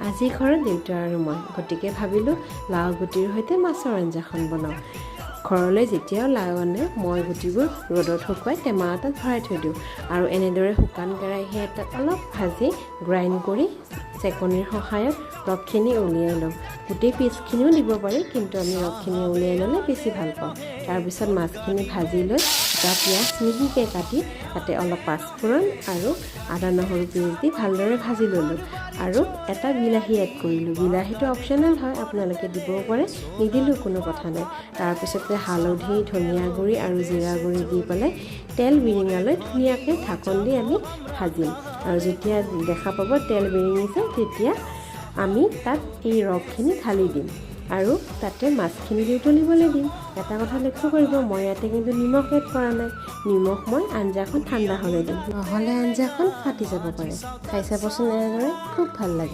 আজি ঘৰত দেউতা আৰু মই, গতিকে ভাবিলোঁ লাও গুটিৰ সৈতে মাছৰ আঞ্জাখন বনাওঁ। ঘৰলৈ যেতিয়াও লাও আনে, মই গুটিবোৰ ৰ'দত শুকুৱাই টেমা এটাত ভৰাই থৈ দিওঁ আৰু এনেদৰে শুকান কেৰাহী এটাত অলপ ভাজি গ্ৰাইণ্ড কৰি চেকনিৰ সহায়ত ৰসখিনি উলিয়াই লওঁ। গোটেই পিচখিনিও দিব পাৰি, কিন্তু আমি ৰসখিনি উলিয়াই ল'লে বেছি ভাল পাওঁ। তাৰপিছত মাছখিনি ভাজি লৈ এটা পিঁয়াজ মিহিকৈ কাটি তাতে অলপ পাঁচফোৰণ আৰু আদা নহৰু পেষ্ট দি ভালদৰে ভাজি ল'লোঁ আৰু এটা বিলাহী এড কৰিলোঁ। বিলাহীটো অপশ্যনেল হয়, আপোনালোকে দিবও পাৰে, নিদিলেও কোনো কথা নাই। তাৰপিছতে হালধি, ধনিয়া গুড়ি আৰু জিৰা গুড়ি দি পেলাই তেল বিৰিঙালৈ ধুনীয়াকৈ ঢাকন দি আমি ভাজিম। আৰু যেতিয়া দেখা পাব তেল বিৰিঙিছে, তেতিয়া আমি তাত এই ৰসখিনি ঢালি দিম আৰু তাতে মাছখিনি দি উতলিবলৈ দিম। এটা কথা লক্ষ্য কৰিব, মই ইয়াতে কিন্তু নিমখ এড কৰা নাই। নিমখ মই আঞ্জাখন ঠাণ্ডা হ'লে দিম, নহ'লে আঞ্জাখন ফাটি যাব পাৰে। খাই চাবচোন এনেদৰে, খুব ভাল লাগে।